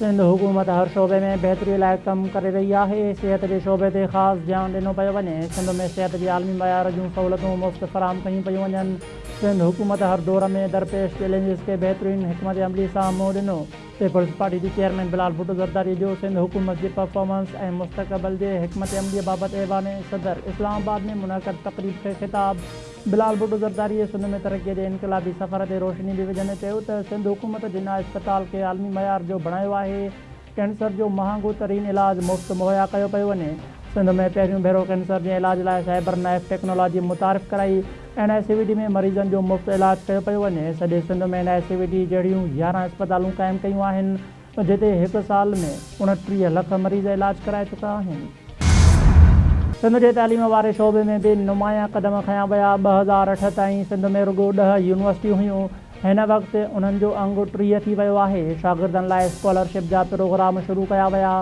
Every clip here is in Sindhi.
سنڌ حڪومت هر شعبي ۾ بهتري لاء ڪم ڪري رهي آهي، صحت جي شعبي تي خاص ڌيان ڏنو پيو وڃي، سنڌ ۾ صحت جي عالمي معيار جون سهولتون مفت فراهم ڪيون پيون وڃن، سنڌ حڪومت هر دور ۾ درپيش چئلينجز کي بهترين حڪمت عملي سان منهن ڏنو. پيپلز پارٽي جي چيئرمين بلال ڀٽو زرداري جو سنڌ حڪومت جي پرفارمنس ۽ مستقبل جي حڪمت عملي بابت ايوان صدر اسلام آباد ۾ منعقد تقريب کي خطاب. بلال ڀٽو زرداري سنڌ ۾ ترقي جي انقلابي سفر تي روشني به وجهندي چيو ته سنڌ حڪومت جناح اسپتال کي عالمي معيار جو بڻايو آهي، ڪينسر جو مهانگو ترين علاج مفت مهيا ڪيو پيو وڃي، سنڌ ۾ پهريون ڀيرو ڪينسر جي علاج لاء سائبر نائف ٽيڪنالاجي متعارف ڪرائي، N I C V D ۾ مريضن جو مفت علاج ڪيو پيو وڃي، سڄي Sindh ۾ N I C V D جهڙيون 11 اسپتالون قائم ڪيون آهن. جتي هڪ سال ۾ 29 لک مريض علاج ڪرائي چڪا آهن. سنڌ جي تعليم واري شعبي ۾ به نمايان قدم کنيا ويا، 2008 تائين سنڌ ۾ رڳو ڏهه يونيورسٽيون هيون، هن وقت انهن جو انگ 30 ٿي ويو آهي، شاگردن لاء اسڪالرشپ جا پروگرام شروع ڪيا ويا،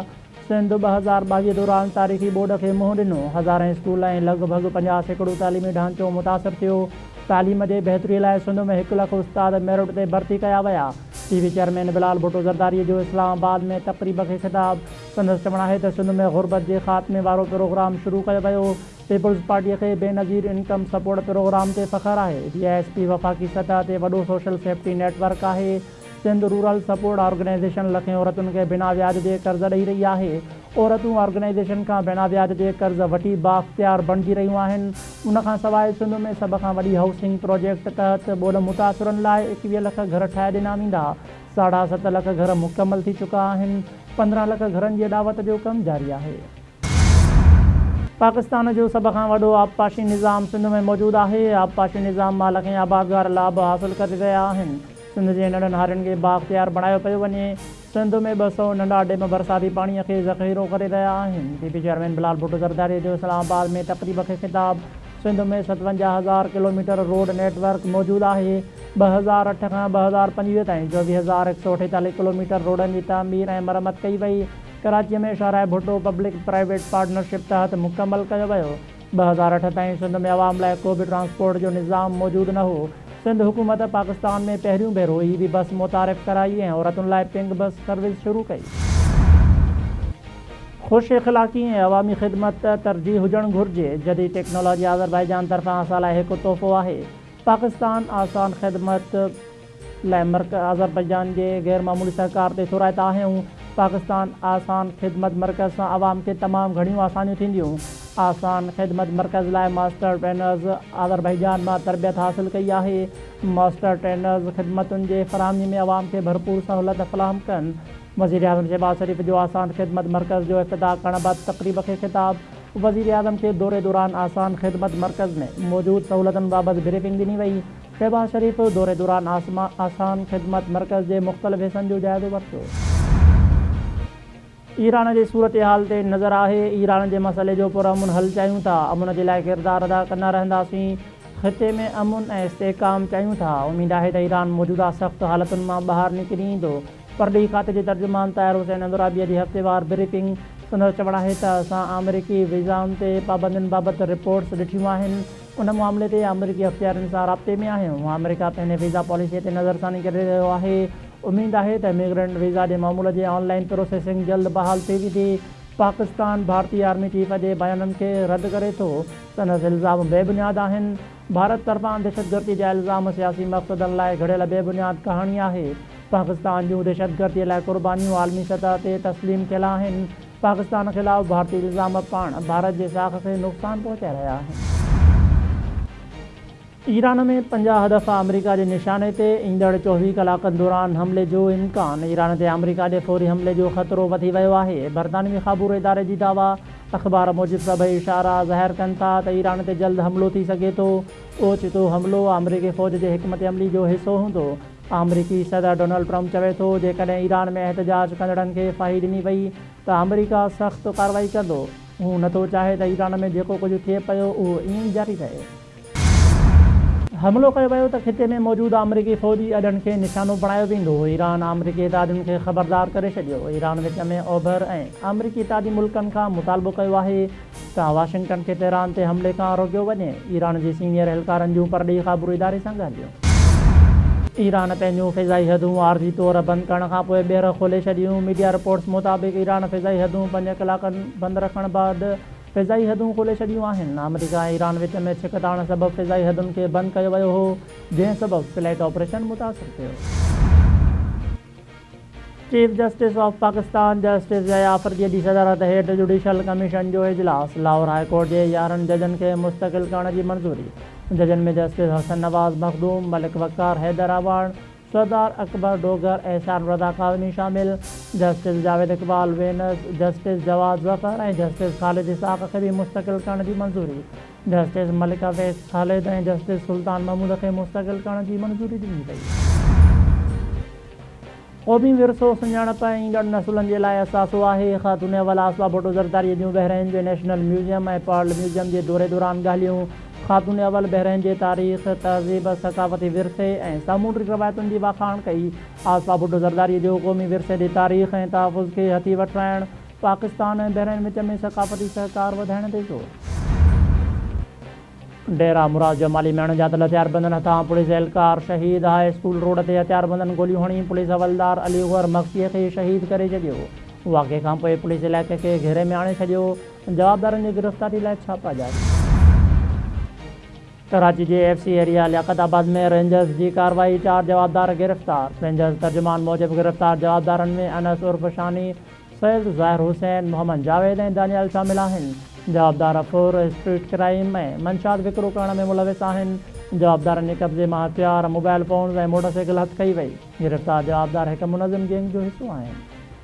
سنڌ 2022 دوران تاريخي ٻوڏ کي منهن ڏنو، هزارين اسڪول ۽ لڳ ڀڳ 50% تعليمي ڍانچو متاثر ٿيو، تعليم جي بهتري لاء سنڌ ۾ هڪ لک استاد ميرٽ تي ڀرتي ڪيا ويا، P P chairman Bilal Bhutto Zardari جو اسلام آباد ۾ تقريب کي خطاب، سندس چوڻ آهي ته سنڌ ۾ غربت جي خاتمي وارو پروگرام شروع ڪيو ويو، پيپلز پارٽي کي بينظير انڪم سپورٽ پروگرام تي فخر آهي، بي I S P وفاقي سطح تي وڏو سوشل سيفٽي نيٽ ورڪ آهي، سنڌ رورل سپورٽ آرگنائيزيشن لکين عورتن کي بنا وياج جي قرض ڏئي رهي آهي، عورتون آرگنائيزيشن کان بنا وياج جي قرض وٺي بااختيار بڻجي رهيون آهن، ان کان سواء سنڌ ۾ سڀ کان وڏي هائوسنگ پراجيڪٽ تحت ٻوڏ متاثرن لاء 21 لک گهر ٺاهي ڏنا ويندا، ساڍا ست لک گهر مڪمل ٿي چڪا آهن، 15 لک گهرن جي اڏاوت جو ڪم جاري آهي. پاڪستان جو سڀ کان وڏو آبپاشي نظام سنڌ ۾ موجود آهي، آبپاشي نظام مان لکين آبادگار لاڀ حاصل ڪري رهيا آهن، سنڌ جي ننڍن هارين کي بااختيار بڻايو پيو وڃي، سنڌ ۾ 200 ننڍا ڊيم برساتي پاڻي کي ذخيرو ڪري رهيا آهن، P P chairman Bilal Bhutto Zardari جو اسلام آباد ۾ تقريب کي خطاب، سنڌ ۾ 57 هزار ڪلوميٽر روڊ نيٽ ورڪ موجود آهي، 2008 کان 2025 تائين 24,148 ڪلوميٽر روڊن جي تعمير ۽ مرمت ڪئي وئي، ڪراچيء ۾ شاهراهه ڀٽو پبلڪ پرائيويٽ پارٽنرشپ تحت مڪمل ڪيو ويو. 2008 تائين سنڌ ۾ عوام لاء ڪو به ٽرانسپورٽ جو نظام موجود نه هو. سنڌ حڪومت پاڪستان ۾ پهريون ڀيرو اي وي بس متعارف ڪرائي ۽ عورتن لاء پنڪ بس سروس شروع ڪئي. خوش اخلاقي ۽ عوامي خدمت ترجيح هجڻ گهرجي، جديد ٽيڪنالاجي آذربائيجان طرفان اسان لاء هڪ تحفو آهي، پاڪستان آسان خدمت. لاء مرڪز آذربائيجان جي غير معمولي سهڪار تي ٿورائتا آهيون، پاڪستان آسان خدمت مرڪز سان عوام کي تمام گهڻيون آسانيون ٿينديون، آسان خدمت مرڪز لاء ماسٽر ٽرينرز آذربائيجان مان تربيت حاصل ڪئي آهي، ماسٽر ٽرينرز خدمتن جي فراهمي ۾ عوام کي ڀرپور سهولت فراهم ڪن، وزيراعظم شهباز شريف جو آسان خدمت مرڪز جو افتتاح ڪرڻ بعد تقريب کي خطاب، وزيراعظم کي دوري دوران آسان خدمت مرڪز ۾ موجود سهولتن بابت بريفنگ ڏني وئي. شهباز شريف دوري دوران آسان خدمت مرڪز جي مختلف حصن جو جائزو ورتو. ايران جي صورتحال تي نظر آهي، ايران جي مسئلي جو پرامن حل چاهيون ٿا، امن جي لاء ڪردار ادا ڪندا رهنداسين، خطي ۾ امن ۽ استحڪام چاهيون ٿا، اميد آهي ته ايران موجوده سخت حالتن مان ٻاهر نڪري ايندو، پرڏيهي کاتي جي ترجمان طاهر حسين اندرابي جي هفتيوار بريفنگ، سندس چوڻ آهي ته اسان آمريڪي ويزائن تي پابندين بابت رپورٽس ڏٺيون آهن، ان معاملي تي آمريڪي اختيارين سان رابطي ۾ آهيون، آمريڪا پنهنجي ويزا پاليسي تي نظرثاني ڪري رهيو آهي، اميد آهي ته اميگرنٽ ويزا جي معمول جي آن لائين پروسيسنگ جلد بحال ٿي ويندي، پاڪستان ڀارتي آرمي چيف جي بيانن کي رد ڪري ٿو، سندس الزام بي بنياد آهن، ڀارت طرفان دهشتگردي جا الزام سياسي مقصدن لاء گهڙيل بي بنياد ڪهاڻي آهي، پاڪستان جون دهشتگردي لاء قربانيون عالمي سطح تي تسليم ٿيل آهن. پاڪستان خلاف ڀارتي الزام پاڻ ڀارت جي ساک کي نقصان پهچائي رهيا آهن. ايران ۾ 50 هدف آمريڪا جي نشاني تي، ايندڙ 24 ڪلاڪن دوران حملي جو امڪان، ايران تي آمريڪا جي فوري حملي جو خطرو وڌي ويو آهي، برطانوي خابرو اداري جي دعويٰ، اخبار موجب سڀئي اشارا ظاهر ڪن ٿا ته ايران تي جلد حملو ٿي سگهي ٿو، اوچتو حملو آمريڪي فوج جي حڪمت عملي جو حصو هوندو، آمريڪي صدر ڊونلڊ ٽرمپ چوي ٿو جيڪڏهن ايران ۾ احتجاج ڪندڙن کي ڦاهي ڏني وئي ته آمريڪا سخت ڪارروائي ڪندو، هو نٿو چاهي ته ايران ۾ جيڪو ڪجهه ٿئي پيو اهو ائين ئي جاري رهي. حملو ڪيو ويو ته خطي ۾ موجود آمريڪي فوجي اڏن کي نشانو بڻايو ويندو، ايران آمريڪي اتحادين کي خبردار ڪري ڇڏيو، ايران وچ ۾ اوڀر ۽ آمريڪي اتحادي ملڪن کان مطالبو ڪيو آهي ته واشنگٽن کي تهران تي حملي کان روڪيو وڃي، ايران جي سينيئر اهلڪارن جون پرڏيهي خابرو اداري سان ڳالهيون. ايران پنهنجون فضائي حدون عارضي طور بند ڪرڻ کانپوء ٻيهر کولي ڇڏيون، ميڊيا رپورٽس مطابق ايران فضائي حدون پنج ڪلاڪن بند رکڻ بعد فضائي حدون کولي ڇڏيون آهن، آمريڪا ۽ ايران وچ ۾ ڇڪتاڻ سبب فضائي حدن کي بند ڪيو ويو هو، جنهن سبب فلائيٽ آپريشن متاثر ٿيو. Chief justice of Pakistan justice Yahya Afridi جي صدارت هيٺ جوڊيشل ڪميشن جو اجلاس، لاهور هاء ڪورٽ جي 11 ججن کي مستقل ڪرڻ جي منظوري، ججن ۾ جسٽس حسن نواز مخدوم، ملڪ وقار حيدر اعواڻ، سردار اڪبر ڊوگر، احسان رضا ڪاظمي شامل، justice Javed Iqbal Younis, justice Jawad Zafar ۽ justice Khalid Ishaq کي به مستقل ڪرڻ جي منظوري، جسٽس ملڪ اويس خالد ۽ جسٽس سلطان محمود کي مستقل ڪرڻ جي منظوري ڏني وئي. قومي ورثو سڃاڻپ ۽ ايندڙ نسلن جي لاء اثاثو آهي، خاتون اول آصفه ڀٽو زرداري جون بحرين جي نيشنل ميوزيم ۽ پرل ميوزيم جي دوري دوران ڳالهيون، خاتون اول بحرين جي تاريخ، تهذيب، ثقافتي ورثي ۽ سامونڊي روايتن جي واکاڻ ڪئي، آصفه ڀٽو زرداري جو قومي ورثي جي تاريخ ۽ تحفظ کي هٿي وٺرائڻ، پاڪستان ۽ بحرين وچ ۾ ثقافتي سهڪار وڌائڻ تي زور. ڊيرا مراد جمالي ۾ اڻڄاتل هٿياربندن هٿان پوليس اهلڪار شهيد، هاء اسڪول روڊ تي هٿياربندن گوليون هڻي پوليس حوالدار علي گوهر مگسيء کي شهيد ڪري ڇڏيو، واقعي کانپوء پوليس علائقي کي گهيري ۾ آڻي ڇڏيو، جوابدارن جي گرفتاري لاء ڇاپا جاري. ڪراچي جي F C area Liaquatabad ۾ rangers جي ڪارروائي، چار جوابدار گرفتار، رينجرز ترجمان موجب گرفتار جوابدارن ۾ انس عرف شاني، سيد ظاهر حسين، محمد جاويد ۽ دانيال شامل آهن. جوابدار ڦر، اسٽريٽ ڪرائيم ۽ منشيات وڪرو ڪرڻ ۾ ملوث آهن. جوابدارن جي قبضي مان هٿيار، موبائل فونز ۽ موٽرسائيڪل هٿ ڪئي وئي. گرفتار جوابدار هڪ منظم گينگ جو حصو آهن.